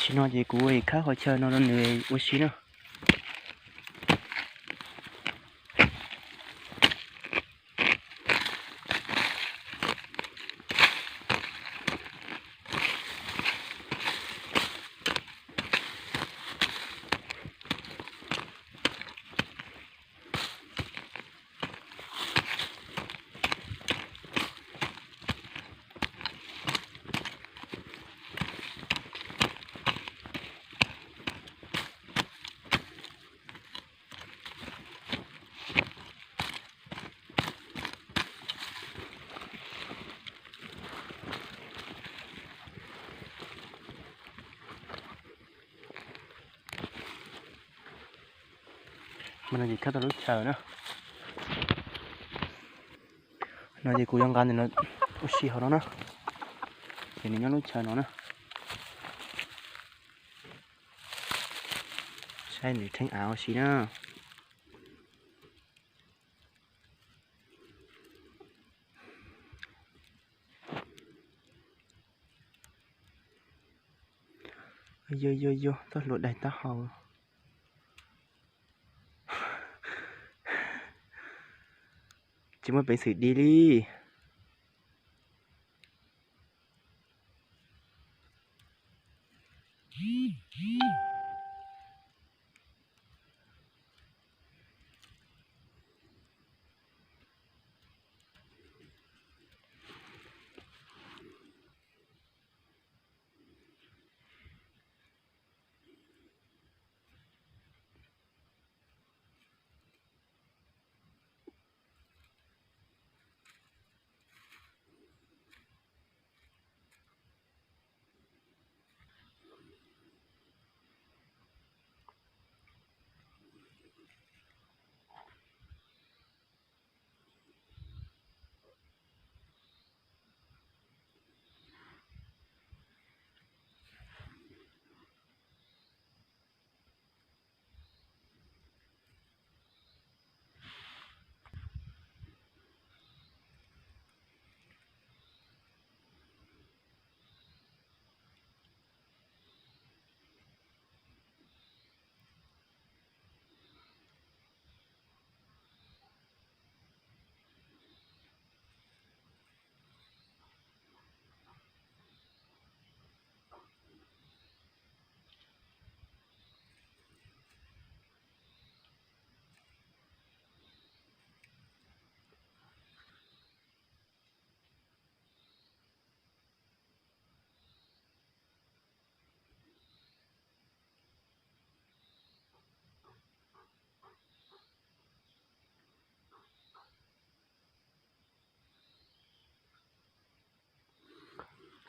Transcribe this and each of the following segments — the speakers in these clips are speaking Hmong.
Tam sim no ces kuv khab qhov chaw no rau nws ua si na. Mas no ces khab tau lub chaw na. No ces kuv yuav nqa nws los ua si hauv no na. Ces nws nyob lub chaw no na. Saib nws rheeb av ua si na. Yog yog yog, txoj hlua daig taub hau. Tsis muaj peev xwm di li.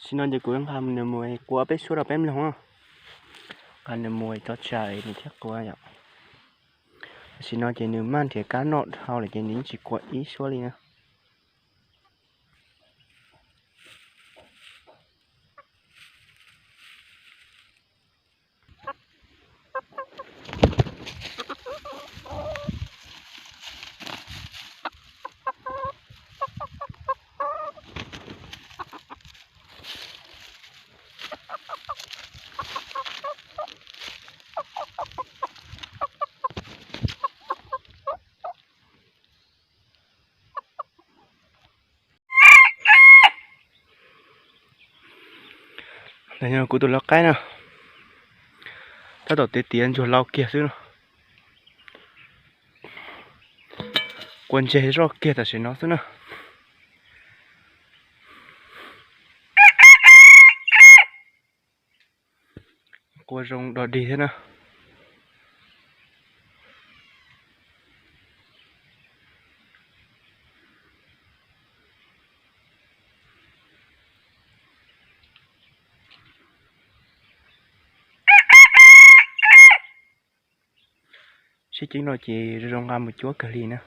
Tam sim no ces kuv nqa nws mus qua peb suab rau peb mloog. Nqa nws mus tso tsam nws thiaj qua yom. Tam sim no ces nws maj nrhiav kab noj dhau lawm ces nws yeej tsis qua ib suab li na. Ntawm no kuv tus lau qaib na, tab tom tiav tiav ntsuag lau kiag xwb no. Qua ntseg zoj kiag tam sim no xwb na. Qua zoo dog dig thiab na. Sib ceeb no ces zoo nqa mus cuab kawg li na.